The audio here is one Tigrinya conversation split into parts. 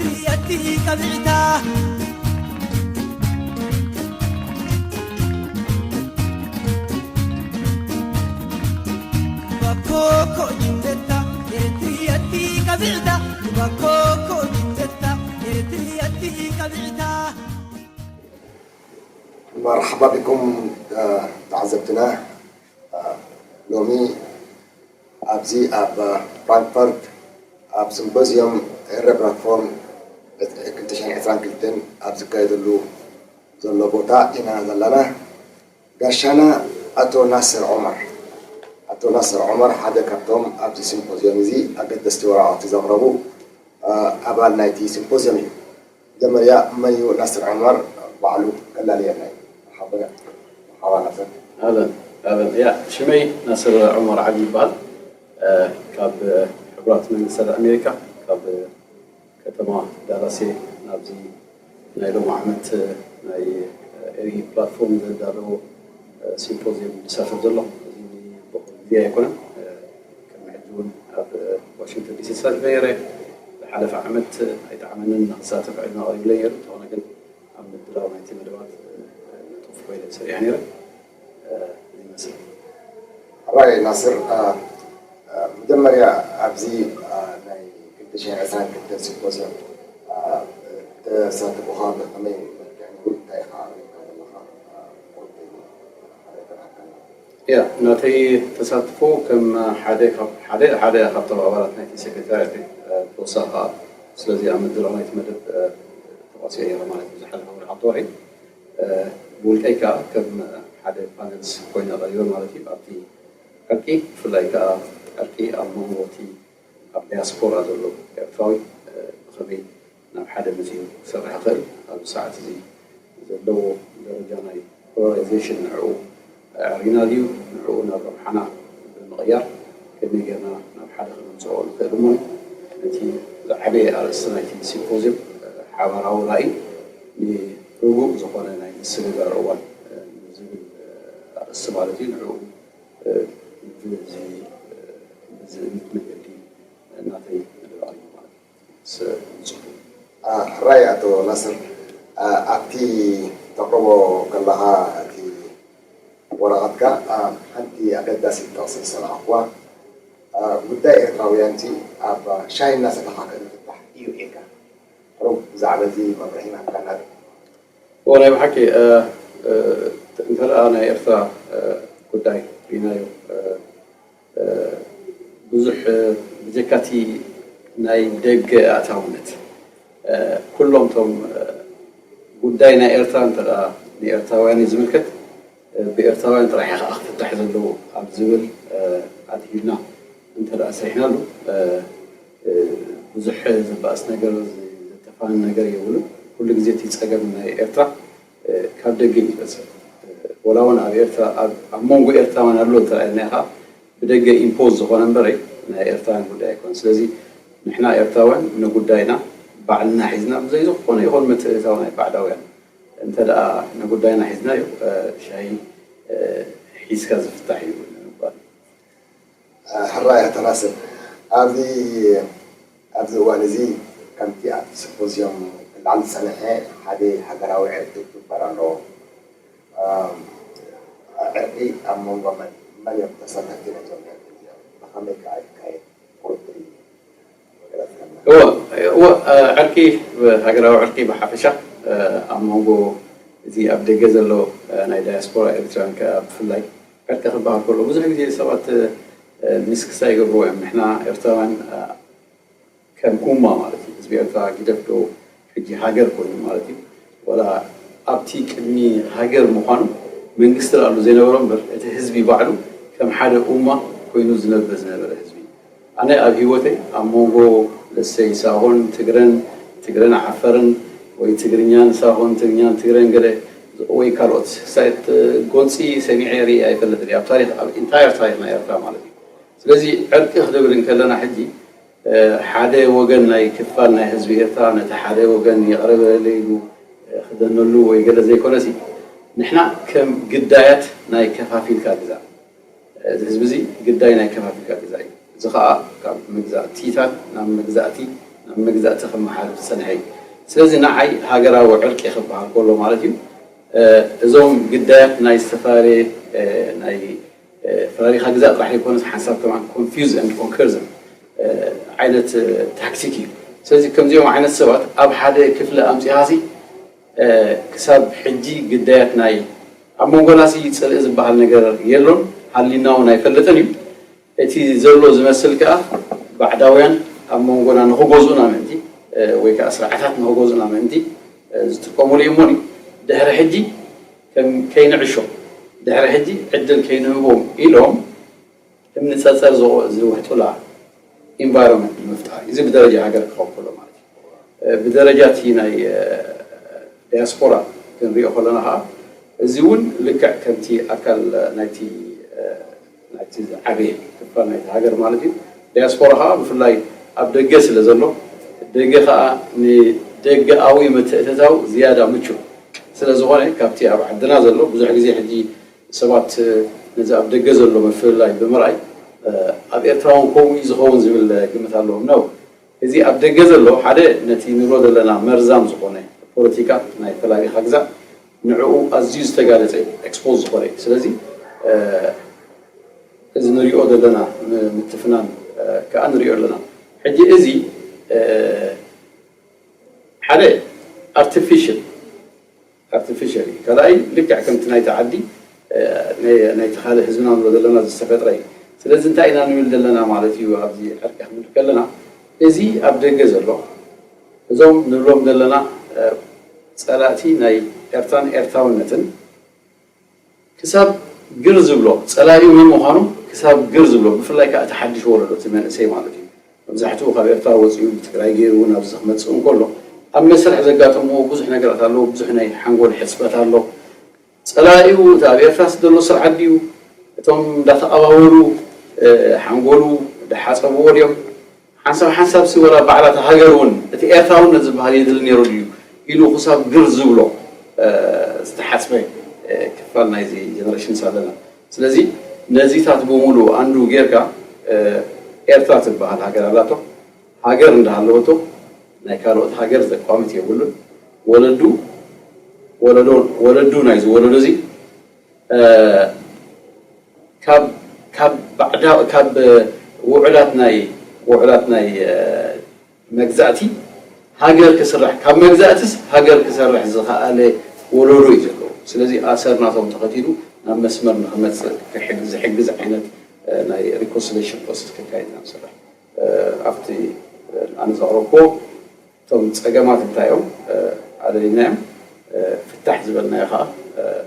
እያ እቲ ቀቢዕታ። ባኮኮ ጅንደታ ኤርትርያ እቲ ቀቢዕታ። ባኮኮ ጅንደታ ኤርትርያ እቲ ቀቢዕታ። مرحبا بكم ተዓዘብትና። ሎሚ ኣብዚ ኣብ ፍራንክፈርት ኣብ ሲምፖዝዮም ኤረ ፕላትፎርም ክልተ ሽሕን ዕስራን ክልተን ኣብ ዝካየደሉ ዘሎ ቦታ ኢና ዘለና። ጋሻና ኣቶ ናስር ዑመር። ኣቶ ናስር ዑመር ሓደ ካብቶም ኣብዚ ሲምፖዝዮም እዚ ኣገደስቲ ወረቓቕቲ ዘቕረቡ ኣባል ናይቲ ሲምፖዝዮም እዩ። መጀመርያ መን እዩ ናስር ዑመር ባዕሉ ከላልየና እዩ። መርሓባ ናስር። ኣለን ኣለን እያ ሽመይ ናስር ዑመር ዓሊ ይበሃል። ካብ ሕቡራት መንግስታት ኣሜሪካ ካብ ከተማ ዳላስ እየ ናብዚ ናይ ሎሚ ዓመት ናይ ኤሪ ፕላትፎርም ዘዳለዎ ሲምፖዚየም ዝሳተፍ ዘለኹ። እዚ ንበኹር ግዜ ኣይኮነን፣ ቅድሚ ሕጂ እውን ኣብ ዋሽንግተን ዲሲ ተሳቲፈ ነይረ። ዝሓለፈ ዓመት ኣይጠዓመንን ንክሳተፍ ዕድመ ቀሪብለይ ነይሩ፣ እንተኾነ ግን ኣብ ምድላው ናይቲ መደባት ንጡፍ ኮይነ ሰሪሐ ነይረ። እዚ ይመስል። ሕራይ ናስር፣ መጀመርያ ኣብዚ ናይ ክልተ ሽሕን ዕስራን ክልተን ሲምፖዝየም ተሳትፎኻ ብኸመይ መልክዕ ነይሩ? እንታይ ኢኻ ሪኢኻ ዘለኻ? ቁሩብ ሓበሬታ ሃበና። ያ ናተይ ተሳትፎ ከም ሓደ ሓደ ሓደ ካብቶም ኣባላት ናይቲ ሴክሬታርያት እየ። ብተወሳኺ ከዓ ስለዚ ኣብ ምድላው ናይቲ መደብ ተዋሲኦ ነይረ ማለት እዩ። ዝሓለፈ ወርሒ ኣርባዕተ ወርሒ ብውልቀይ ከዓ ከም ሓደ ፓነልስ ኮይነ ቀሪበ ማለት እዩ። ኣብቲ ዕርቂ ብፍላይ ከዓ ዕርቂ ኣብ መንጎ እቲ ኣብ ዳያስፖራ ዘሎ ኤርትራዊ ብኸመይ ናብ ሓደ መፂኡ ክሰርሕ ይኽእል፣ ኣብዚ ሰዓት እዚ ዘለዎ ደረጃ ናይ ፖላራይዜሽን ንዕኡ ኣዕሪና ድዩ ንዕኡ ናብ ረብሓና ብምቕያር ከመይ ጌርና ናብ ሓደ ክነምፅኦ ንኽእል እሞ ነቲ ዝዓበየ ኣርእስቲ ናይቲ ሲምፖዝየም ሓባራዊ ራእይ ንርጉእ ዝኾነ ናይ ምስግጋር እዋን ዝብል ኣርእስቲ ማለት እዩ። ንዕኡ ብዚ ብዝእምት መገዲ ናተይ መደብ ኣቕሪቡ ማለት እዩ። ሕራይ ኣቶ ናስር ኣብቲ ተቕርቦ ከለኻ እቲ ወረቐትካ ሓንቲ ኣገዳሲት ጥቕሲ ዝሰማዕኩዋ ጉዳይ ኤርትራውያን ሲ ኣብ ሻሂ እናሰተኻ ከይፍታሕ እዩ ኢልካ። ቁሩብ ብዛዕባ እዚ መብርሂ ምሃብካና ዶ? እዎ ናይ ብሓቂ እንተ ደኣ ናይ ኤርትራ ጉዳይ ርኢናዮ ብዙሕ ብጀካ እቲ ናይ ደገ ኣእታውነት ኩሎም እቶም ጉዳይ ናይ ኤርትራ እንተ ደኣ ንኤርትራውያን እዩ ዝምልከት ብኤርትራውያን ጥራሕ እዩ ከዓ ክፍታሕ ዘለዎ ኣብ ዝብል ኣድሂብና እንተ ደኣ ሰሪሕናሉ ብዙሕ ዘባእስ ነገር ዘተፋንን ነገር የብሉን። ኩሉ ግዜ እቲ ፀገም ናይ ኤርትራ ካብ ደገ እዩ ዝመፅእ። ወላ እውን ኣብ ኤርትራ ኣብ መንጎ ኤርትራውያን ኣሎ እንተረኣየና ከዓ ብደገ ኢምፖዝ ዝኾነ እምበረይ ናይ ኤርትራውያን ጉዳይ ኣይኮነን። ስለዚ ንሕና ኤርትራውያን ንጉዳይና ባዕልና ሒዝና ብዘይ ዝኾነ ይኹን ምትእትታው ናይ ባዕዳውያን እንተ ደኣ ንጉዳይና ሒዝናዮ ሻሂ ሒዝካ ዝፍታሕ እዩ ንምባል። ሕራይ ኣቶ ናስር፣ ኣብዚ ኣብዚ እዋን እዚ ከምቲ ኣብቲ ሲምፖዝዮም ክለዓል ዝጸንሐ ሓደ ሃገራዊ ዕርቂ ክግበር ኣለዎ። ዕርቂ ኣብ መንጎ መን መን እዮም ተሳተፍቲ ናይዞም ዕርቂ እዚኦም? ብኸመይ ከኣ ይካየድ? ቁርብ መግለጺ ከለና። እወ እወ ዕርቂ ሃገራዊ ዕርቂ ብሓፈሻ ኣብ መንጎ እዚ ኣብ ደገ ዘሎ ናይ ዳያስፖራ ኤርትራውያን ከኣ ብፍላይ ዕርቂ ክበሃል ከሎ ብዙሕ ግዜ ሰባት ሚስክስታ ይገብርዎ እዮም። ንሕና ኤርትራውያን ከም ኡማ ማለት እዩ። ህዝቢ ኤርትራ ግደፍ ዶ ሕጂ ሃገር ኮይኑ ማለት እዩ። ወላ ኣብቲ ቅድሚ ሃገር ምዃኑ መንግስቲ ደኣ ዘይነበሮ እምበር እቲ ህዝቢ ባዕሉ ከም ሓደ ኡማ ኮይኑ ዝነብር ዝነበረ ህዝቢ እዩ። ኣነ ኣብ ህይወተይ ኣብ መንጎ ለሰይ ሳሆን ትግረን ትግረን ዓፈርን ወይ ትግርኛን ሳሆን ትግርኛን ትግረን ገለ ወይ ካልኦት ሳይት ጎንፂ ሰሚዐ ርእየ ኣይፈልጥን እየ ኣብ ታሪክ ኣብ ኢንታየር ታሪክ ናይ ኤርትራ ማለት እዩ። ስለዚ ዕርቂ ክድብል እንከለና ሕጂ ሓደ ወገን ናይ ክፋል ናይ ህዝቢ ኤርትራ ነቲ ሓደ ወገን ይቕረ በለለይ ኢሉ ክደነሉ ወይ ገለ ዘይኮነሲ ንሕና ከም ግዳያት ናይ ከፋፊልካ ግዛእ እዚ ህዝቢ እዚ ግዳይ ናይ ከፋፊልካ ግዛእ እዩ። እዚ ኸኣ ካብ መግዛእቲታት ናብ መግዛእቲ መግዛእቲ ክመሓል ዝጸንሐ እዩ። ስለዚ ንዓይ ሃገራዊ ዕርቂ ክበሃል ከሎ ማለት እዩ፣ እዞም ግዳያት ናይ ዝተፈላለየ ናይ ፈራሪኻ ግዛእ ጥራሕ ኣይኮነስ ሓንሳብ ከማን confuse and conquer ዓይነት ታክቲክ እዩ። ስለዚ ከምዚኦም ዓይነት ሰባት ኣብ ሓደ ክፍሊ ኣምጺኻሲ ክሳብ ሕጂ ግዳያት ናይ ኣብ መንጎናሲ ጽልኢ ዝበሃል ነገር የሎን፣ ሃሊና እውን ኣይፈልጥን እዩ። እቲ ዘሎ ዝመስል ከኣ ባዕዳውያን ኣብ መንጎና ንኽገዝኡና ምእንቲ ወይ ከዓ ስርዓታት ንኽገዝኡና ምእንቲ ዝጥቀሙሉ እዩ እሞኒ ድሕሪ ሕጂ ከም ከይንዕሾ ድሕሪ ሕጂ ዕድል ከይንህቦም ኢሎም እምኒ ጸጸር ዝውሕጡላ environment ንምፍጣር እዩ። እዚ ብደረጃ ሃገር ክኸውን ከሎ ማለት እዩ። ብደረጃ እቲ ናይ ዲያስፖራ ክንሪኦ ከለና ከዓ እዚ እውን ልክዕ ከምቲ ኣካል ናይቲ ናይቲ ዝዓበየ ክፋል ናይቲ ሃገር ማለት እዩ። ዲያስፖራ ከዓ ብፍላይ ኣብ ደገ ስለ ዘሎ ደገ ከዓ ንደገኣዊ ምትእትታው ዝያዳ ምቹ ስለ ዝኾነ ካብቲ ኣብ ዓድና ዘሎ ብዙሕ ግዜ ሕጂ ሰባት ነዚ ኣብ ደገ ዘሎ ምፍልላይ ብምርኣይ ኣብ ኤርትራ እውን ከምኡ እዩ ዝኸውን ዝብል ግምት ኣለዎም ነው። እዚ ኣብ ደገ ዘሎ ሓደ ነቲ ንብሎ ዘለና መርዛም ዝኾነ ፖለቲካ ናይ ፈላሊኻ ግዛእ ንዕኡ ኣዝዩ ዝተጋለጸ እዩ፣ expose ዝኾነ እዩ። ስለዚ እዚ ንሪኦ ዘለና ምትፍናን ከዓ ንሪኦ ኣለና። ሕጂ እዚ ሓደ artificial artificial እዩ። ካልኣይ ልክዕ ከምቲ ናይቲ ዓዲ ናይቲ ካልእ ህዝብና ንብሎ ዘለና ዝተፈጥረ እዩ። ስለዚ እንታይ ኢና ንብል ዘለና ማለት እዩ ኣብዚ ዕርቂ ክንብል ከለና እዚ ኣብ ደገ ዘሎ እዞም ንብሎም ዘለና ጸላእቲ ናይ ኤርትራን ኤርትራውነትን ክሳብ ግር ዝብሎ ጸላኢኡ መን ምዃኑ ክሳብ ግር ዝብሎ ብፍላይ ከዓ እቲ ሓድሽ ወለዶ እቲ መንእሰይ ማለት እዩ መብዛሕትኡ ካብ ኤርትራ ወፂኡ ብትግራይ ገይሩ እውን ኣብዚ ክመፅእ እንከሎ ኣብ መስርሕ ዘጋጠምዎ ብዙሕ ነገራት ኣለዎ ብዙሕ ናይ ሓንጎል ሕፅበት ኣሎ ጸላኢኡ እቲ ኣብ ኤርትራ ዘሎ ስርዓት ድዩ እቶም እንዳተቐባበሉ ሓንጎሉ ዝሓፀብዎ ድዮም ሓንሳብ ሓንሳብ ሲ ወላ ባዕላ እታ ሃገር እውን እቲ ኤርትራውነት ዝበሃል የድሊ ነይሩ ድዩ ኢሉ ክሳብ ግር ዝብሎ ዝተሓፅበ ክፋል ናይዚ ጀነሬሽንስ ኣለና። ስለዚ ነዚታት ብምሉኡ ኣንዱ ጌርካ ኤርትራ ትበሃል ሃገር ኣላቶ። ሃገር እንዳሃለወቶ ናይ ካልኦት ሃገር ዘቋምት የብሉን። ወለዱ ወለዶ ወለዱ ናይዚ ወለዶ እዚ ካብ ካብ ባዕዳ ካብ ውዕላት ናይ ውዕላት ናይ መግዛእቲ ሃገር ክስራሕ ካብ መግዛእትስ ሃገር ክሰርሕ ዝኸኣለ ወለዶ እዩ ዘለዎ። ስለዚ ኣሰር ናቶም ተኸቲሉ ናብ መስመር ንክመፅእ ዝሕግዝ ዓይነት ናይ reconciliation process ክካየድ ኢና ንሰርሕ። ኣብቲ ኣነ ዘቕረብክዎ እቶም ፀገማት እንታይ እዮም ኣለሊናዮም ፍታሕ ዝበልናዮ ከዓ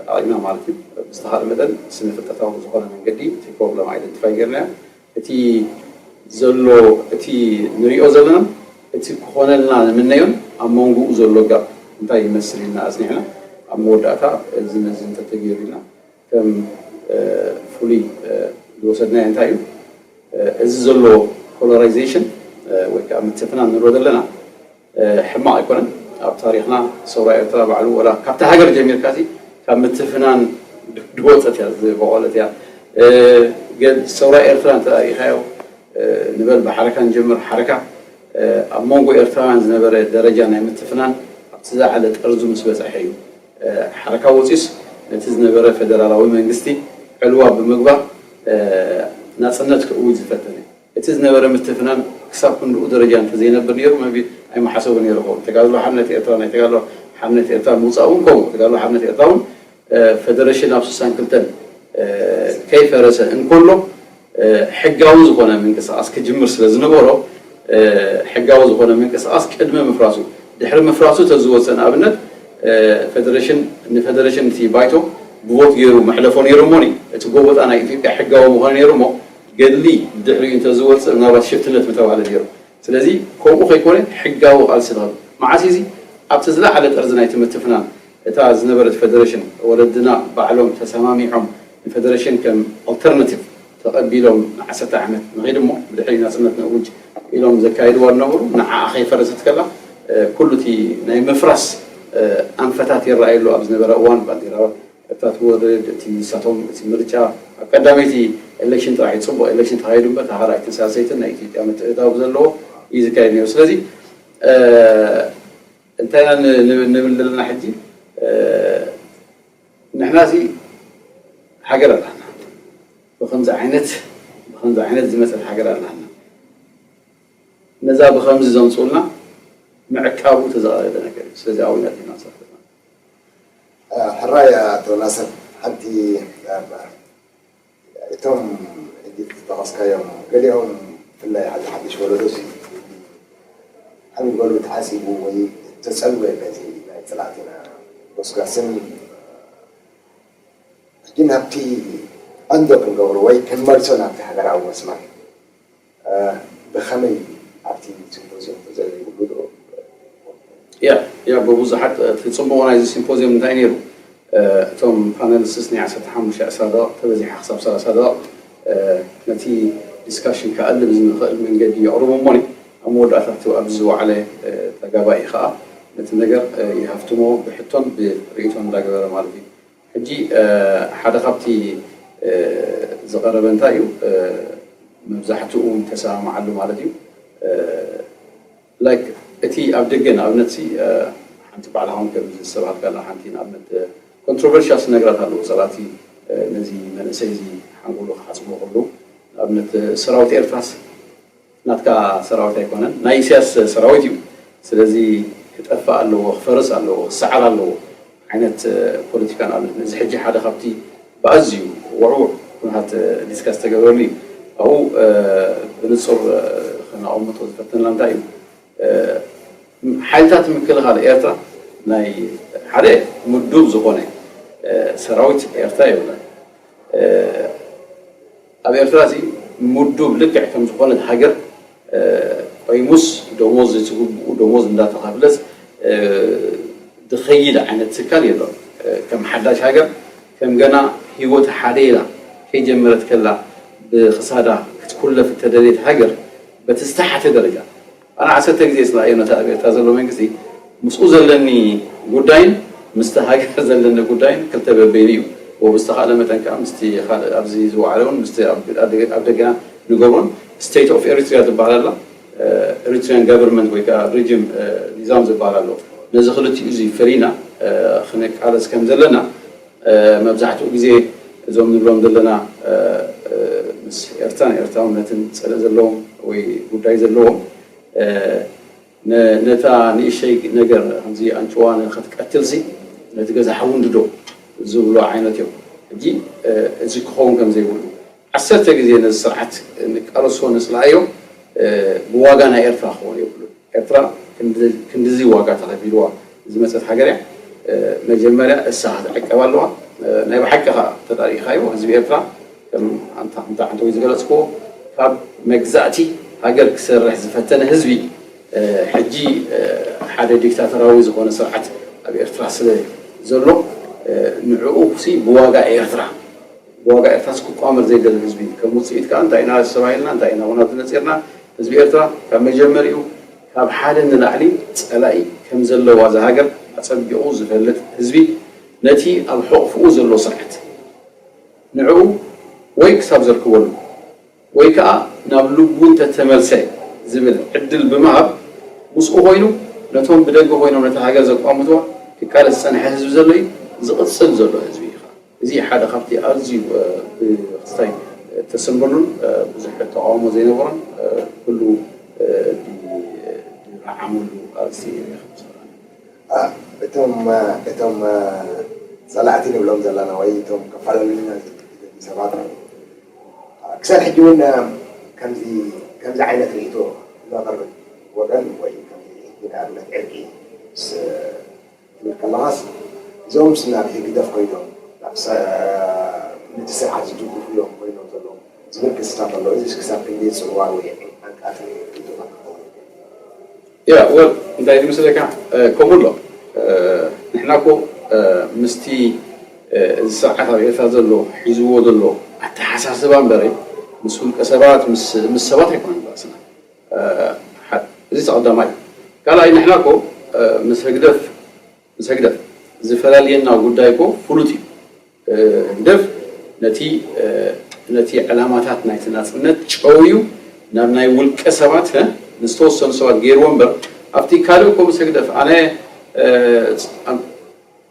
ኣቕሪብና ማለት እዩ። ብዝተኻለ መጠን ስነ ፍልጠታዊ ብዝኾነ መንገዲ እቲ problem identify ጌርናዮ። እቲ ዘሎ እቲ ንሪኦ ዘለና እቲ ክኾነልና ንምነዮን ኣብ መንጎኡ ዘሎ ጋብ እንታይ ይመስል ኢልና ኣፅኒሕና ኣብ መወዳእታ እዚ ነዚ እንተተገይሩ ኢልና ከም ፍሉይ ዝወሰድናዮ እንታይ እዩ እዚ ዘሎ polarization ወይ ከዓ ምትፍናን ንብሎ ዘለና ሕማቕ ኣይኮነን። ኣብ ታሪኽና ሰውራ ኤርትራ ባዕሉ ወላ ካብቲ ሃገር ጀሚርካ ሲ ካብ ምትፍናን ዝወፀት እያ ዝበቆለት እያ። ሰውራ ኤርትራ እንተ ሪኢኻዮ ንበል ብሓረካ ንጀምር ሓረካ ኣብ መንጎ ኤርትራውያን ዝነበረ ደረጃ ናይ ምትፍናን ኣብቲ ዝዓለ ጠርዙ ምስ በፀሐ እዩ ሓረካ ወፂኡስ ነቲ ዝነበረ ፈደራላዊ መንግስቲ ዕልዋ ብምግባር ናፅነት ክእውጅ ዝፈተነ። እቲ ዝነበረ ምትፍናን ክሳብ ክንድኡ ደረጃ እንተዘይነብር ነይሩ መቢ ኣይመሓሰቡ ነይሩ ኸውን። ተጋድሎ ሓርነት ኤርትራ ናይ ተጋድሎ ሓርነት ኤርትራ ምውፃእ እውን ከምኡ ተጋድሎ ሓርነት ኤርትራ እውን ፈደረሽን ኣብ ስሳን ክልተን ከይፈረሰ እንከሎ ሕጋዊ ዝኾነ ምንቅስቃስ ክጅምር ስለ ዝነበሮ ሕጋዊ ዝኾነ ምንቅስቃስ ቅድሚ ምፍራሱ ድሕሪ ምፍራሱ ተዝወፀ ንኣብነት ፈደረሽን ንፈደረሽን እቲ ባይቶ ብቮት ገይሩ መሕለፎ ነይሩ እሞኒ እቲ ጎበጣ ናይ ኢትዮጵያ ሕጋዊ ምኾነ ነይሩ እሞ ገድሊ ድሕሪኡ እንተዝወፅእ ምናልባት ሽፍትነት ምተባህለ ነይሩ። ስለዚ ከምኡ ከይኮነ ሕጋዊ ቃልሲ ንኸብል መዓስ እዚ ኣብቲ ዝለዓለ ጠርዚ ናይቲ ምትፍናን እታ ዝነበረት ፈደረሽን ወለድና ባዕሎም ተሰማሚዖም ንፈደረሽን ከም alternative ተቐቢሎም ንዓሰርተ ዓመት ንኸይድ እሞ ብድሕሪ ናፅነት ንእውጅ ኢሎም ዘካየድዋ ዝነበሩ ንዓኣ ከይፈረሰት ከላ ኩሉ እቲ ናይ ምፍራስ ኣንፈታት ይረኣየሉ ኣብ ዝነበረ እዋን ባንዲራ ኤርትራ ትወርድ እቲ ንሳቶም እቲ ምርጫ ኣብ ቀዳመይቲ ኤሌክሽን ጥራሕ እዩ ፅቡቕ ኤሌክሽን ተኻይዱ እምበር ተኻልኣይትን ሳልሰይትን ናይ ኢትዮጵያ ምትእትታው ዘለዎ እዩ ዝካየድ ነይሩ ስለዚ እንታይ ኢና ንብል ዘለና ሕጂ? ንሕና ሲ ሃገር ኣላና፣ ብከምዚ ዓይነት ብከምዚ ዓይነት ዝመፀት ሃገር ኣላና። ነዛ ብከምዚ ዘምፅኡልና ምዕቃቡ ተዘቐለለ ነገር እዩ። ስለዚ ኣብኡ ኢና ዲና ንሰርሕ ዘለና። ሕራይ ኣቶ ናስር፣ ሓንቲ እቶም ሕጂ ዝጠቐስካዮም ገሊኦም ብፍላይ ሓዚ ሓድሽ ወለዶ ሲ ዓሚ በሉ ተሓሲቡ ወይ ተጸልወ በዚ ናይ ጽላእትና ጎስጋስን ሕጂ ናብቲ ኣንዶ ክንገብሮ ወይ ክንመልሶ ናብቲ ሃገራዊ መስመር ብኸመይ ኣብቲ ሲምፖዚየም ተዘሪብሉ ዶ? ያ ያ ብብዙሓት እቲ ፅቡቕ ናይዚ ሲምፖዚየም እንታይ ነይሩ? እቶም ፓነሊስትስ ናይ ዓሰርተ ሓሙሽተ ዕስራ ደቂቕ ተበዚሓ ክሳብ ሰላሳ ደቂቕ ነቲ ዲስካሽን ክኣልም ዝንኽእል መንገዲ የቕርቡ እሞ ኣብ መወዳእታ እቲ ኣብዚ ዝወዓለ ተጋባኢ ከዓ ነቲ ነገር ይሃፍትሞ ብሕቶን ብርእይቶን እንዳገበረ ማለት እዩ። ሕጂ ሓደ ካብቲ ዝቐረበ እንታይ እዩ መብዛሕትኡ ተሰማምዓሉ ማለት እዩ። ላይክ እቲ ኣብ ደገ ንኣብነት ሲ ሓንቲ ባዕልኻ እውን ከም ዝተባሃልካላ ሓንቲ ንኣብነት ኮንትሮቨርሽያል ነገራት ኣለዉ። ጸላእቲ ነዚ መንእሰይ እዚ ሓንጎሉ ክሓጽቦ ከለዉ ንኣብነት ሰራዊት ኤርትራስ ናትካ ሰራዊት ኣይኮነን፣ ናይ ኢሳያስ ሰራዊት እዩ። ስለዚ ክጠፍእ ኣለዎ፣ ክፈርስ ኣለዎ፣ ክሰዓር ኣለዎ ዓይነት ፖለቲካ ንኣብነት ነዚ ሕጂ ሓደ ካብቲ ብኣዝዩ ውዕውዕ ኩነታት ዲስካስ ተገበረሉ እዩ። ኣብኡ ብንጹር ከነቐምጦ ዝፈተንና እንታይ እዩ ሓይልታት ምክልኻል ኤርትራ ናይ ሓደ ምዱብ ዝኾነ ሰራዊት ኤርትራ የብለን። ኣብ ኤርትራ እዚ ምዱብ ልክዕ ከም ዝኾነት ሃገር ቆይሙስ ደሞዝ ዝትግብኡ ደሞዝ እንዳተኸፍለስ ዝኸይድ ዓይነት ትካል የሎን። ከም ሓዳሽ ሃገር ከም ገና ህይወት ሓደላ ከይጀመረት ከላ ብክሳዳ ክትኩለፍ እተደልየት ሃገር በቲ ዝተሓተ ደረጃ ኣነ ዓሰርተ ግዜ ስለ ኣየኖታ ኣብ ኤርትራ ዘሎ መንግስቲ ምስኡ ዘለኒ ጉዳይን ምስቲ ሃገር ዘለኒ ጉዳይን ክልተ በበይኑ እዩ። ወብዝተኻእለ መጠን ከዓ ምስቲ ካልእ ኣብዚ ዝወዓለ እውን ምስቲ ኣብ ደገና ንገብሮን ስቴት ኦፍ ኤሪትሪያ ዝበሃል ኣላ ኤሪትሪያን ጋቨርንመንት ወይ ከዓ ሪጅም ኒዛም ዝበሃል ኣሎ። ነዚ ክልቲኡ እዚ ፈሊና ክንቃለስ ከም ዘለና መብዛሕትኡ ግዜ እዞም ንብሎም ዘለና ምስ ኤርትራን ኤርትራውነትን ፀለ ዘለዎም ወይ ጉዳይ ዘለዎም ነታ ንእሸይ ነገር ከምዚ ኣንጭዋ ንኸትቀትልሲ ነቲ ገዛ ሓዊ እንድዶ ዝብሎ ዓይነት እዮም። ሕጂ እዚ ክኸውን ከም ዘይብሉ ዓሰርተ ግዜ ነዚ ስርዓት ንቃለሶ ንፅላእዮ ብዋጋ ናይ ኤርትራ ክኸውን የብሉን። ኤርትራ ክንድዚ ዋጋ ተኸፊልዋ ዝመፀት ሃገር እያ። መጀመርያ እሳ ክትዕቀብ ኣለዋ። ናይ ብሓቂ ከዓ ተዳሪእኻዮ ህዝቢ ኤርትራ ከም ኣንታ ከምታ ዓንተወይ ዝገለፅክዎ ካብ መግዛእቲ ሃገር ክሰርሕ ዝፈተነ ህዝቢ ሕጂ ሓደ ዲክታተራዊ ዝኾነ ስርዓት ኣብ ኤርትራ ስለ ዘሎ ንዕኡ ሲ ብዋጋ ኤርትራ ብዋጋ ኤርትራስ ክቋመር ዘይደሊ ህዝቢ እዩ። ከም ውፅኢት ከዓ እንታይ ኢና ተባሂልና እንታይ ኢና ኩናት ነፂርና ህዝቢ ኤርትራ ካብ መጀመሪኡ ካብ ሓደ ንላዕሊ ፀላኢ ከም ዘለዋ እዛ ሃገር ኣፀቢቑ ዝፈልጥ ህዝቢ ነቲ ኣብ ሕቑፍኡ ዘሎ ስርዓት ንዕኡ ወይ ክሳብ ዘርክበሉ ወይ ከዓ ናብ ልቡ እንተተመልሰ ዝብል ዕድል ብምሃብ ምስኡ ኮይኑ ነቶም ብደገ ኮይኖም ነታ ሃገር ዘቋምትዋ ክቃለስ ዝፀንሐ ህዝቢ ዘሎ እዩ ዝቕፅል ዘሎ ህዝቢ እዩ። እዚ ሓደ ካብቲ ኣዝዩ ብክስታይ ተሰንበሉን ብዙሕ ተቃውሞ ዘይነበሮን ኩሉ ዝረዓመሉ ኣርእስቲ እዩ። እቶም እቶም ጸላእቲ ንብሎም ዘለና ወይ እቶም ከፋለሉና ዝደልዩ ሰባት ክሳብ ሕጂ እውን ከምዚ ከምዚ ዓይነት ርእይቶ ዘቕርብ ወገን ወይ ከምዚ ንኣብነት ዕርቂ ምስ ትብል ከለኻስ እዞምስ ናብ ህግደፍ ኮይኖም ናብ ነቲ ስርዓት ዝድግፉ እዮም ኮይኖም ዘለዉ ዝብል ክስታት ኣሎ። እዚ ክሳብ ክንደይ ጽልዋ ወይ ዓንቃፊ ርእይቶታት ክኸውን ይኽእል? ያ ወል እንታይ ዝመስለካ ከምኡ ኣሎ ንሕና ኮ ምስቲ እዚ ስርዓት ኣብ ኤርትራ ዘሎ ሒዝዎ ዘሎ ኣተሓሳስባ እምበረ ምስ ውልቀ ሰባት ምስ ሰባት ኣይኮነን ባእስና። እዚ ተቐዳማይ ካልኣይ ንሕና ኮ ምስ ህግደፍ ምስ ህግደፍ ዝፈላልየና ጉዳይ ኮ ፍሉጥ እዩ። ህግደፍ ነቲ ነቲ ዕላማታት ናይቲ ናጽነት ጨውዩ ናብ ናይ ውልቀ ሰባት ንዝተወሰኑ ሰባት ገይርዎ እምበር ኣብቲ ካልእ እኮ ምስ ህግደፍ ኣነ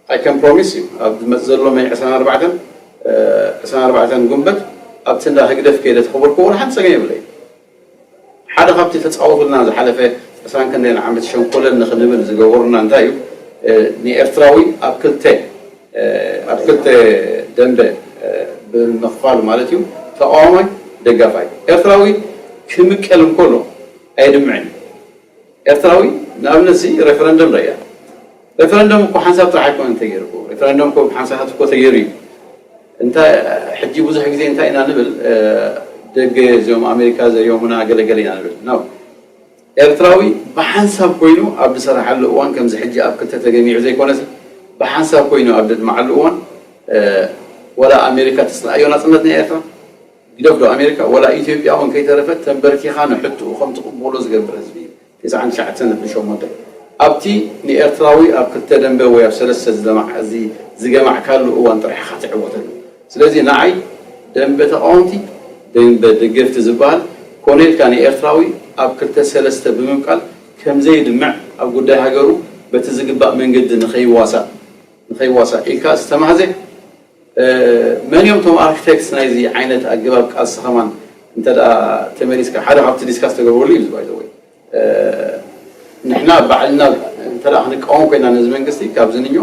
I can promise you ኣብ ዝመጽእ ዘሎ መይ ዕስራን ኣርባዕተን ዕስራን ኣርባዕተን ጉንበት ኣብቲ እንዳ ህግደፍ ከይደ ተኸበርኩ ወላ ሓንቲ ጸገም የብለይ። ሓደ ካብቲ ተጻወቱልና ዝሓለፈ ዕስራን ክንደይን ዓመት ሸንኮለል ንኽንብል ዝገበሩና እንታይ እዩ? ንኤርትራዊ ኣብ ክልተ ኣብ ክልተ ደንበ ብምኽፋል ማለት እዩ። ተቃዋማይ ደጋፋይ ኤርትራዊ ክምቀል እንከሎ ኣየድምዕን እዩ። ኤርትራዊ ንኣብነት እዚ ሬፈረንደም ረያ ሬፈረንደም እኮ ሓንሳብ ጥራሕ ኣይኮነን ተገይሩ። ሬፈረንደም እኮ ሓንሳብ እኮ ተገይሩ እዩ። እንታይ ሕጂ ብዙሕ ግዜ እንታይ ኢና ንብል ደገ እዚኦም ኣሜሪካ ዘሪኦምና ገለገለ ኢና ንብል ነው። ኤርትራዊ ብሓንሳብ ኮይኑ ኣብ ዝሰራሓሉ እዋን ከምዚ ሕጂ ኣብ ክልተ ተገሚዑ ዘይኮነሲ ብሓንሳብ ኮይኑ ኣብ ደድመዓሉ እዋን ወላ ኣሜሪካ ተስረኣዮ ናፅነት ናይ ኤርትራ ግደፍ ዶ ኣሜሪካ ወላ ኢትዮጵያ እውን ከይተረፈት ተንበርኪኻ ንሕትኡ ከም ትቕበሎ ዝገብር ህዝቢ እዩ። ትስዓን ትሽዓተ ነጥቢ ሸሞንተ ኣብቲ ንኤርትራዊ ኣብ ክልተ ደንበ ወይ ኣብ ሰለስተ ዝገማዕካሉ እዋን ጥራሕ ኢኻ ትዕወተሉ። ስለዚ ንዓይ ደንበ ተቃወምቲ ደንበ ደገፍቲ ዝበሃል ኮነ ኢልካ ንኤርትራዊ ኣብ ክልተ ሰለስተ ብምብቃል ከምዘይድምዕ ኣብ ጉዳይ ሃገሩ በቲ ዝግባእ መንገዲ ንኸይዋሳእ ንኸይዋሳእ ኢልካ ዝተማህዘ መን እዮም እቶም ኣርክቴክትስ ናይዚ ዓይነት ኣገባብ ቃልሲ ከማን እንተ ተመሊስካ ሓደ ካብቲ ዲስካስ ተገብረሉ እዩ ዝባይ ወይ ንሕና ባዕልና እንተ ክንቃወም ኮይና ነዚ መንግስቲ ካብዚ ንዮ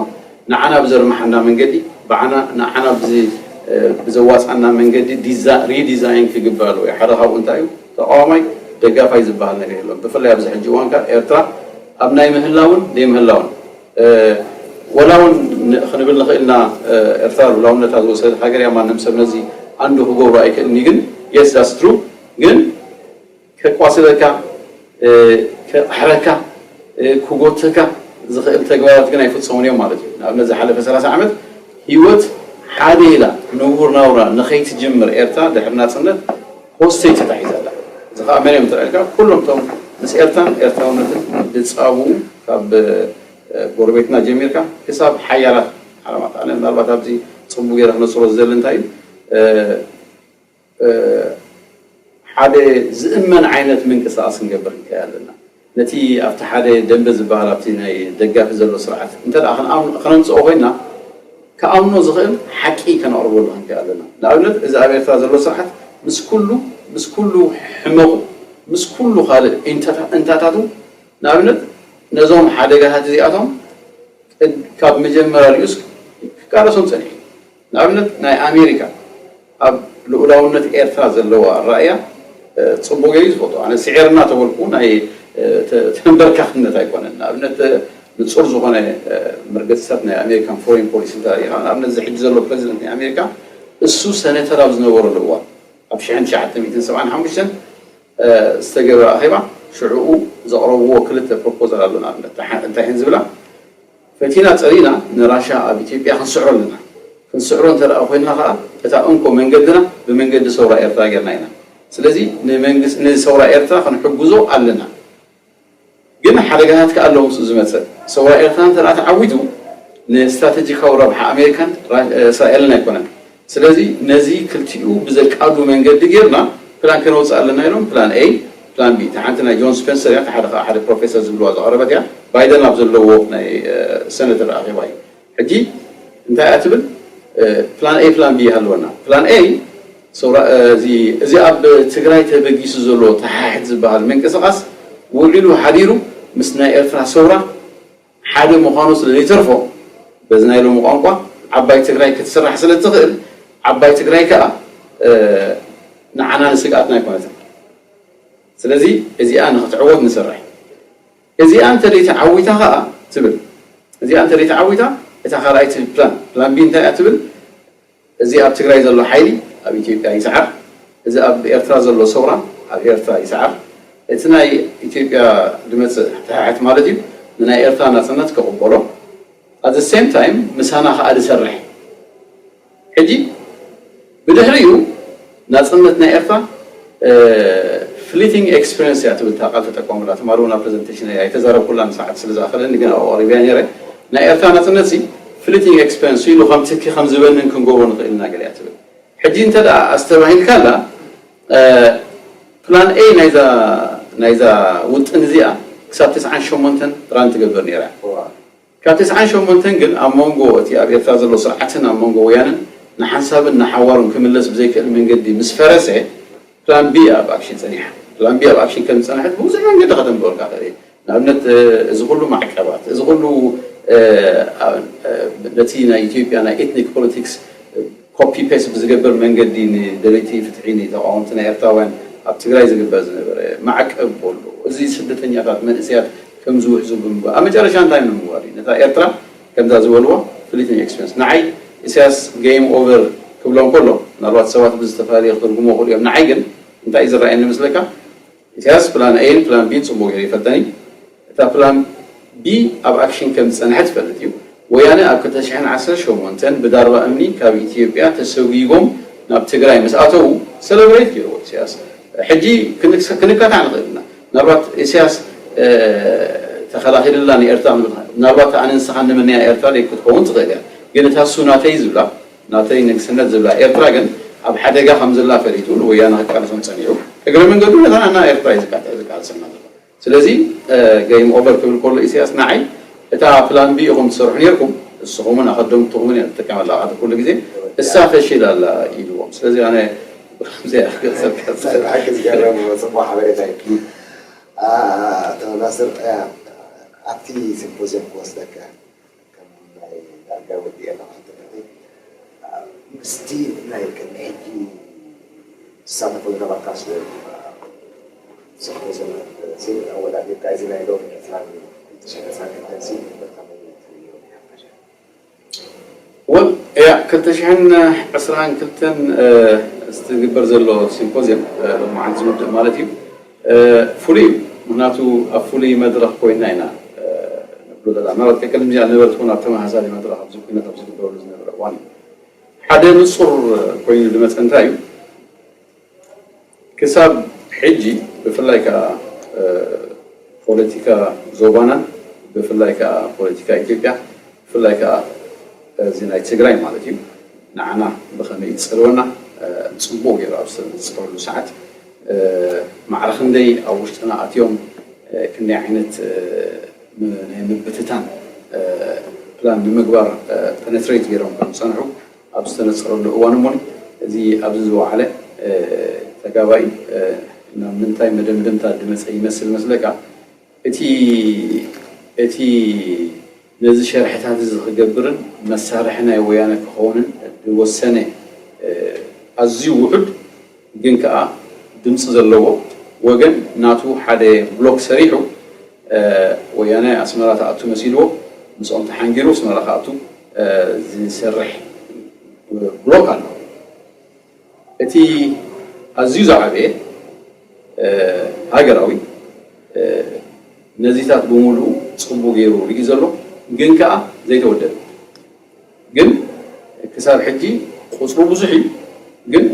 ንዓና ብዘርምሓና መንገዲ ብዓና ንዓና ብዚ ብዘዋፃና መንገዲ ሪዲዛይን ክግበር ኣለዎ። ሓደ ካብኡ እንታይ እዩ ተቃዋማይ ደጋፋይ ዝበሃል ነገር የሎም። ብፍላይ ኣብዚ ሕጂ እዋን ካብ ኤርትራ ኣብ ናይ ምህላውን ዘይምህላውን ወላ እውን ክንብል ንኽእል ኢና ኤርትራ ልኡላውነታ ዝወሰደት ሃገር እያ። ማንም ሰብ ነዚ ኣንዱ ክገብሮ ኣይክእልን እዩ። ግን yes that's true ግን ከቋስለካ፣ ከቕሕረካ፣ ክጎተካ ዝኽእል ተግባራት ግን ኣይፍጸሙን እዮም ማለት እዩ። ንኣብነት ዝሓለፈ ሰላሳ ዓመት ህይወት ሓደ ኢላ ንቡር ናብራ ንኸይትጅምር ኤርትራ ድሕሪ ናጽነት ሆስቴጅ ተታሒዛ ኣላ። እዚ ከዓ መን እዮም ተባሂልካ ኩሎም እቶም ምስ ኤርትራን ኤርትራውነትን ዝጻብኡ ካብ ጎረቤትና ጀሚርካ ክሳብ ሓያላት ዓለማት ኣነ ምናልባት ኣብዚ ጽቡቅ ገይረ ክነጽሮ ዝደሊ እንታይ እዩ ሓደ ዝእመን ዓይነት ምንቅስቃስ ክንገብር ንክእል ኣለና። ነቲ ኣብቲ ሓደ ደንበ ዝበሃል ኣብቲ ናይ ደጋፊ ዘሎ ስርዓት እንተ ደኣ ክነምፅኦ ኮይና ክኣምኖ ዝኽእል ሓቂ ከነቕርበሉ ክንክእል ኣለና። ንኣብነት እዚ ኣብ ኤርትራ ዘሎ ስርዓት ምስ ኩሉ ምስ ኩሉ ሕመቑ ምስ ኩሉ ካልእ እንታታቱ ንኣብነት ነዞም ሓደጋታት እዚኣቶም ካብ መጀመርያ ሪኡስ ክቃለሶም ጸኒሑ። ንኣብነት ናይ ኣሜሪካ ኣብ ልኡላውነት ኤርትራ ዘለዋ ኣራእያ ጽቡቅ ገይሩ ዝፈቶ ኣነ ስዒርና ተበልኩ ናይ ተንበርካክነት ኣይኮነን። ንኣብነት ንጹር ዝኾነ መርገጽታት ናይ ኣሜሪካን ፎሬን ፖሊሲ እንተሪኢኻ ንኣብነት እዚ ሕጂ ዘሎ ፕሬዚደንት ናይ ኣሜሪካ እሱ ሰነተር ኣብ ዝነበረሉ እዋን ኣብ ሽሕን ትሽዓተ ሚእትን ሰብዓን ሓሙሽተን ዝተገብረ ኣኼባ ሽዕኡ ዘቕረብዎ ክልተ ፕሮፖዛል ኣሎ። ንኣብነት እንታይ እየን ዝብላ ፈቲና ጸሊእና ንራሻ ኣብ ኢትዮጵያ ክንስዕሮ ኣለና። ክንስዕሮ እንተ ደኣ ኮይንና ከኣ እታ እንኮ መንገድና ብመንገዲ ሰውራ ኤርትራ ጌርና ኢና። ስለዚ ንመንግስ ንሰውራ ኤርትራ ክንሕግዞ ኣለና። ግን ሓደጋታት ከኣ ኣለዎ ምስኡ ዝመጽእ። ሰውራ ኤርትራ እንተ ደኣ ተዓዊቱ ንስትራተጂካዊ ረብሓ ኣሜሪካን እስራኤልን ኣይኮነን። ስለዚ ነዚ ክልቲኡ ብዘቃዱ መንገዲ ጌርና ፕላን ከነውፅእ ኣለና ኢሎም ፕላን ኤ ፕላን ቢ እታ ሓንቲ ናይ ጆን ስፐንሰር እያ ሓደ ከዓ ሓደ ፕሮፌሰር ዝብልዋ ዝቐረበት እያ ባይደን ኣብ ዘለዎ ናይ ሰነተር ኣኼባ እዩ ሕጂ እንታይ እያ ትብል ፕላን ኤ ፕላን ቢ ይሃለወና ፕላን ኤ እዚ ኣብ ትግራይ ተበጊሱ ዘሎ ተሓሕት ዝበሃል ምንቅስቃስ ውዒሉ ሓዲሩ ምስ ናይ ኤርትራ ሰውራ ሓደ ምዃኑ ስለ ዘይተርፎ በዚ ናይ ሎሚ ቋንቋ ዓባይ ትግራይ ክትስራሕ ስለ ትኽእል ዓባይ ትግራይ ከዓ ንዓና ንስግኣትና ኣይኮነትን። ስለዚ እዚኣ ንክትዕወት ንስራሕ። እዚኣ እንተደይ ተዓዊታ ከዓ ትብል እዚኣ እንተደይ ተዓዊታ እታ ካልኣይቲ ፕላን ፕላን ቢ እንታይ እያ ትብል እዚ ኣብ ትግራይ ዘሎ ሓይሊ ኣብ ኢትዮጵያ ይስዓር፣ እዚ ኣብ ኤርትራ ዘሎ ሰውራ ኣብ ኤርትራ ይስዓር፣ እቲ ናይ ኢትዮጵያ ዝመፅእ ተሓሕት ማለት እዩ ንናይ ኤርትራ ናፅነት ክቕበሎ at the same time ምሳና ከዓ ዝሰርሕ ሕጂ ብድሕሪኡ ናፅነት ናይ ኤርትራ fleeting experience እያ ትብል እታ ቃል ተጠቀሙላ ትማሊ እውን ኣብ ፕሬዘንቴሽን እያ ኣይተዛረብኩላን ሰዓት ስለ ዝኣኸለኒ ግን ኣብኡ ኣቕሪበያ ነይረ ናይ ኤርትራ ናፅነት ሲ fleeting experience ኢሉ ከም ትኪ ከም ዝበንን ክንገብሮ ንኽእል ኢና ገለ እያ ትብል ሕጂ እንተ ደኣ ኣስተባሂልካላ ፕላን ኤ ናይዛ ናይዛ ውጥን እዚኣ ክሳብ ተስዓን ሸሞንተን ራን ትገብር ነይራ። ካብ ተስዓን ሸሞንተን ግን ኣብ መንጎ እቲ ኣብ ኤርትራ ዘሎ ስርዓትን ኣብ መንጎ ወያነን ንሓንሳብን ንሓዋሩን ክምለስ ብዘይክእል መንገዲ ምስ ፈረሰ፣ ፕላን ቢ ኣብ ኣክሽን ጸኒሓ። ፕላን ቢ ኣብ ኣክሽን ከም ዝጸንሐት ብብዙሕ መንገዲ ከተንብበልካ ትኽእል እየ። ንኣብነት፣ እዚ ኩሉ ማዕቀባት፣ እዚ ኩሉ ነቲ ናይ ኢትዮጵያ ናይ ኤትኒክ ፖለቲክስ ኮፒ ፔስት ብዝገብር መንገዲ ንደለይቲ ፍትሒ፣ ንተቃወምቲ ናይ ኤርትራውያን ኣብ ትግራይ ዝግበር ዝነበረ ማዕቀብ በሉ፣ እዚ ስደተኛታት መንእሰያት ከም ዝውሕዙ ብምግባር ኣብ መጨረሻ እንታይ ንምግባር እዩ? ነታ ኤርትራ ከምዛ ዝበልዎ ፍሊቲንግ ኤክስፔንስ። ንዓይ ኢሳያስ ጌም ኦቨር ክብሎ እንከሎ፣ ምናልባት ሰባት ብዝተፈላለየ ክተርጉሞ ይኽእሉ እዮም። ንዓይ ግን እንታይ እዩ ዝረኣየኒ መስለካ? ኢሳያስ ፕላን ኤን ፕላን ቢን ጽቡቕ ገይሩ ይፈልጠን እዩ። እታ ፕላን ቢ ኣብ ኣክሽን ከም ዝጸንሐት ይፈልጥ እዩ። ወያነ ኣብ ክልተ ሽሕን ዓሰርተ ሸሞንተን ብዳርባ እምኒ ካብ ኢትዮጵያ ተሰጒጎም ናብ ትግራይ ምስ ኣተዉ ሰለብሬት ገይርዎ ኢሳያስ። ሕጂ ክንክ- ክንካታዕ ንኽእል ኢና። ምናልባት ኢሳያስ ተኸላኺልላ ንኤርትራ ክንብል ንኽእል። ምናልባት ኣነ ንስኻ እንምንያ ኤርትራ ደይ ክትከውን ትኽእል እያ። ግን እታ እሱ ናተይ ዝብላ ናተይ ንግስነት ዝብላ ኤርትራ ግን ኣብ ሓደጋ ከም ዘላ ፈሊጡ ንወያነ ክቃለሶም ጸኒሑ። እግረ መንገዱ ነታ ናና ኤርትራ እዩ ዝቃ- ዝቃለሰልና ዘሎ። ስለዚ ገይም ኦቨር ክብል ከሎ ኢሳያስ ንዓይ እታ ፕላን ቢ ኢኹም ትሰርሑ ነርኩም፣ ንስኹምን ኣኸደምትኹምን እያ ትጥቀመላ ኣባዕተ ኩሉ ግዜ፣ እሳ ፈሺላ ኣላ ኢልዎም። ስለዚ ኣነ ብከምዚ እያ ክገልጸልካ ዝኽእል። ብሓቂ ዝገርም ጽቡቕ ሓበሬታ እዩ። ኣቶ ናስር፣ ኣብቲ ሲምፖዚየም ክወስደካ ከም ናይ ዳርጋ ወዲ ኣለኹ ክትብል ምስቲ ናይ ቅድሚ ሕጂ ዝሳተፉ ዝነበርካ ስለ ዝኽሮ ዘመን ስኢል ኣወዳዲርካ እዚ ናይ ሎሚ ዕስራን ክልተ ሽሕን ዕስራን ክልተን ስኢል ንግበር ከመይ ትርእዮ ብሓፈሻ? ወል እያ ክልተ ሽሕን ዕስራን ክልተን ዝትግበር ዘሎ ሲምፖዚየም ሎማዓንቲ ዝውድእ ማለት እዩ። ፍሉይ እዩ። ምክንያቱ ኣብ ፍሉይ መድረክ ኮይና ኢና ንብሎ ዘለና። ምናልባት ከቅድም እዚኣ ነበርት ኮን ኣብ ተመሳሳሊ መድረክ ኣብዚ ኩነት ኣብ ዝግበረሉ ዝነበረ እዋን እዩ። ሓደ ንጹር ኮይኑ ዝመፀ እንታይ እዩ? ክሳብ ሕጂ ብፍላይ ከዓ ፖለቲካ ዞባናን ብፍላይ ከዓ ፖለቲካ ኢትዮጵያ ብፍላይ ከዓ እዚ ናይ ትግራይ ማለት እዩ ንዓና ብኸመይ ይፅልወና ፅቡቅ ገይሩ ኣብ ዝፅለወሉ ሰዓት ማዕረ ክንደይ ኣብ ውሽጥና ኣትዮም ክንደይ ዓይነት ናይ ምብትታን ፕላን ንምግባር ፐነትሬት ገይሮም ከም ዝፀንሑ ኣብ ዝተነፀረሉ እዋን እሞ እዚ ኣብዚ ዝወዓለ ተጋባኢ ናብ ምንታይ መደምደምታ ዝመፀ ይመስል መስለካ? እቲ እቲ ነዚ ሸርሕታት እዚ ክገብርን መሳርሒ ናይ ወያነ ክኸውንን ዝወሰነ ኣዝዩ ውሑድ ግን ከኣ ድምፂ ዘለዎ ወገን ናቱ ሓደ ብሎክ ሰሪሑ ወያነ ኣስመራ ተኣቱ መሲልዎ ምስኦም ተሓንጊሩ ኣስመራ ክኣቱ ዝሰርሕ ብሎክ ኣሎ። እቲ ኣዝዩ ዝዓበየ ሃገራዊ ነዚታት ብምሉኡ ፅቡቅ ገይሩ ርኢ ዘሎ ግን ከኣ ዘይተወደበ ግን ክሳብ ሕጂ ቁፅሩ ብዙሕ እዩ ግን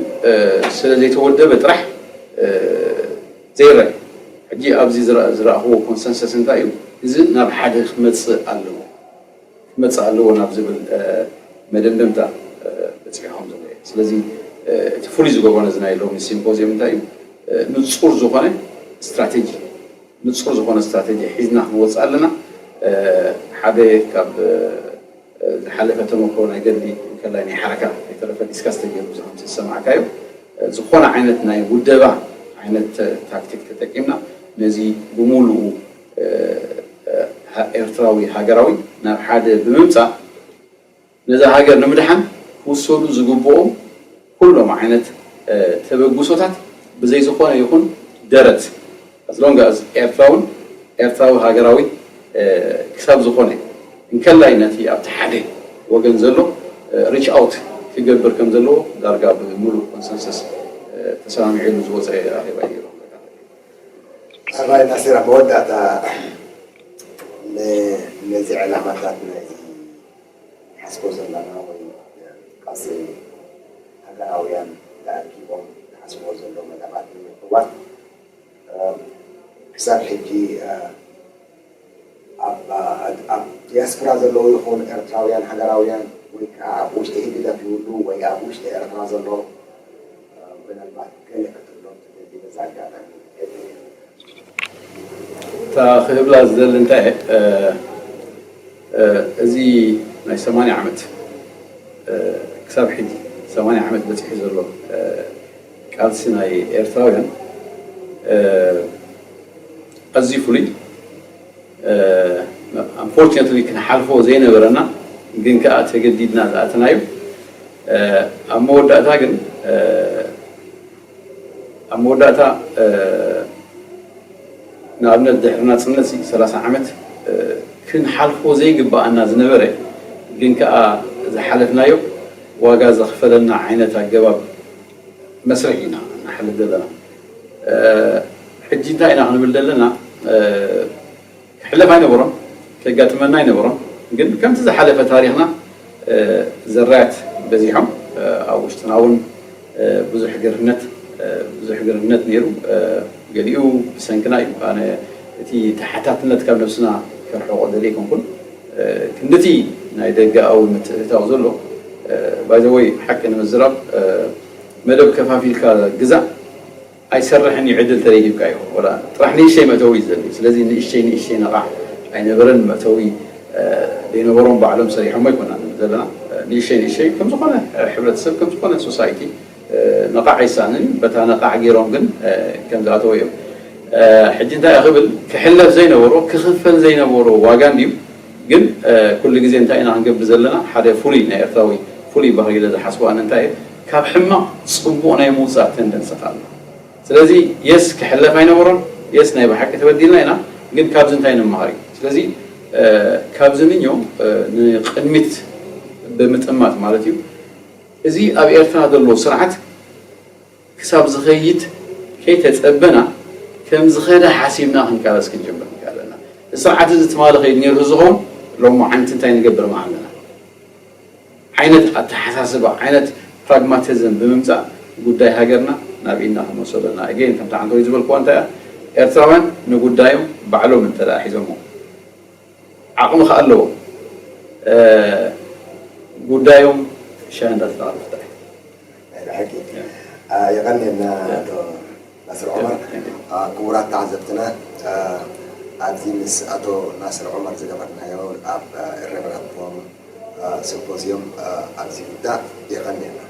ስለ ዘይተወደበ ጥራሕ ዘይረአ ሕጂ ኣብዚ ዝረእክዎ ኮንሰንሰስ እንታይ እዩ እዚ ናብ ሓደ ክመፅእ ኣለዎ ክመፅእ ኣለዎ ናብ ዝብል መደምደምታ በፂሖም ዘሎ ስለዚ እቲ ፍሉይ ዝገበሮ እዚ ናይ ሎሚ ሲምፖዚየም እንታይ እዩ ንፁር ዝኾነ ስትራቴጂ ንፁር ዝኾነ ስትራቴጂ ሒዝና ክንወፅእ ኣለና ሓደ ካብ ዝሓለፈ ተመክሮ ናይ ገድሊ እንከላይ ናይ ሓረካ ኣይተረፈ ዲስካስ ተገይሩ እዚ ከምቲ ዝሰማዕካዮ ዝኾነ ዓይነት ናይ ውደባ ዓይነት ታክቲክ ተጠቂምና ነዚ ብሙሉኡ ኤርትራዊ ሃገራዊ ናብ ሓደ ብምምፃእ ነዛ ሃገር ንምድሓን ክውሰዱ ዝግብኦም ኩሎም ዓይነት ተበግሶታት ብዘይ ዝኾነ ይኹን ደረት ኣዝሎንጋዝ ኤርትራውን ኤርትራዊ ሃገራዊ ክሳብ ዝኾነ እንከላይ ነቲ ኣብቲ ሓደ ወገን ዘሎ ሪች ኣውት ክገብር ከም ዘለዎ ዳርጋ ብምሉእ ኮንሰንሰስ ተሰማሚዑሉ ዝወፀ ኣኼባ እዩ። ኣባይ ናሲራ መወዳእታ ነዚ ዕላማታት ናይ ሓስቦ ዘለና ወይ ቃልሲ ሃገራውያን ተኣኪቦም ዝሓስብዎ ዘለዉ መደባት ንምቅዋም ክሳብ ሕጂ ኣብ ዲያስፖራ ዘለዉ ይኹን ኤርትራውያን ሃገራውያን ወይ ከዓ ኣብ ውሽጢ ህግደፍ ይህሉ ወይ ኣብ ውሽጢ ኤርትራ ዘሎ ምናልባት ገለ ክትብሎም ትደሊ በዛ ኣጋጣሚ ክብላ ዝደሊ እንታይ፣ እዚ ናይ ሰማንያ ዓመት ክሳብ ሕጂ ሰማንያ ዓመት በፂሑ ዘሎ ቃልሲ ናይ ኤርትራውያን ኣዝዩ ፍሉይ፣ ኣንፎርቹነትሊ ክንሓልፎ ዘይነበረና ግን ከዓ ተገዲድና ዝኣተናዩ። ኣብ መወዳእታ ግን ኣብ መወዳእታ ንኣብነት ድሕሪ ናፅነት ሰላሳ ዓመት ክንሓልፎ ዘይግብኣና ዝነበረ ግን ከዓ ዝሓለፍናዮ ዋጋ ዘኽፈለና ዓይነት ኣገባብ መስርሕ ኢና ንሓልፍ ዘለና። ሕጂ እንታይ ኢና ክንብል ዘለና? ክሕለፍ ኣይነበሮን፣ ከጋጥመና ኣይነበሮን። ግን ከምቲ ዝሓለፈ ታሪኽና ዘራያት በዚሖም፣ ኣብ ውሽጥና እውን ብዙሕ ግርህነት ብዙሕ ግርህነት ነይሩ። ገሊኡ ብሰንክና እዩ። ኣነ እቲ ተሓታትነት ካብ ነብስና ከርሕቆ ደልየ ኣይኮንኩን። ክንድቲ ናይ ደገኣዊ ምትእትታው ዘሎ ባይዘወይ ሓቂ ንምዝራብ መደብ ከፋፊልካ ግዛእ ኣይሰርሕን እዩ ዕድል ተለይ ሂብካዮ ወላ ጥራሕ ንእሽተይ መእተዊ እዩ ዘድልዩ። ስለዚ ንእሽተይ ንእሽተይ ነቓዕ ኣይነበረን መእተዊ ዘይነበሮም ባዕሎም ሰሪሖሞ ኣይኮና ዘለና። ንእሽተይ ንእሽተይ ከም ዝኾነ ሕብረተሰብ ከም ዝኾነ ሶሳይቲ ነቓዕ ኣይሳንን እዩ። በታ ነቓዕ ገይሮም ግን ከም ዝኣተው እዮም። ሕጂ እንታይ ክብል ክሕለፍ ዘይነበሮ ክኽፈል ዘይነበሮ ዋጋ እንድዩ። ግን ኩሉ ግዜ እንታይ ኢና ክንገብር ዘለና? ሓደ ፍሉይ ናይ ኤርትራዊ ፍሉይ ባህሪ ኢለ ዝሓስቦ ኣነ እንታይ እየ ካብ ሕማቕ ፅቡቕ ናይ ምውፃእ ተንደንሲ ኣሎ። ስለዚ የስ ክሕለፍ ኣይነበሮን። የስ ናይ ብሓቂ ተበዲልና ኢና። ግን ካብዚ እንታይ ንምሃር እዩ? ስለዚ ካብዚ ንኞ ንቕድሚት ብምጥማት ማለት እዩ። እዚ ኣብ ኤርትራ ዘሎ ስርዓት ክሳብ ዝኸይድ ከይተጸበና ከም ዝኸደ ሓሲብና ክንቃለስ ክንጀምር ንክእል ኣለና። እዚ ስርዓት እዚ ትማሊ ከይድ ነይሩ ዝኸውን ሎሚ ዓንቲ እንታይ ንገብር ኣለና ዓይነት ኣተሓሳስባ ዓይነት ፕራግማቲዝም ብምምፃእ ጉዳይ ሃገርና ናብ ኢድና ክንወስዶ ኣለና። ኣገይን ከምቲ ዓንተወይ ዝበልክዋ እንታይ እያ ኤርትራውያን ንጉዳዮም ባዕሎም እንተ ሒዞሞ ዓቕሚ ከ ኣለዎም ጉዳዮም ሻሂ እንዳተዳለፉ ጥራሕ። ናይ ብሓቂ የቐንየልና ኣቶ ናስር ዑመር። ክቡራት ተዓዘብትና ኣብዚ ምስ ኣቶ ናስር ዑመር ዝገበርናዮ ኣብ ኢረቨራንት ፎርም ሲምፖዚየም ኣብዚ ይውዳእ። የቐንየልና።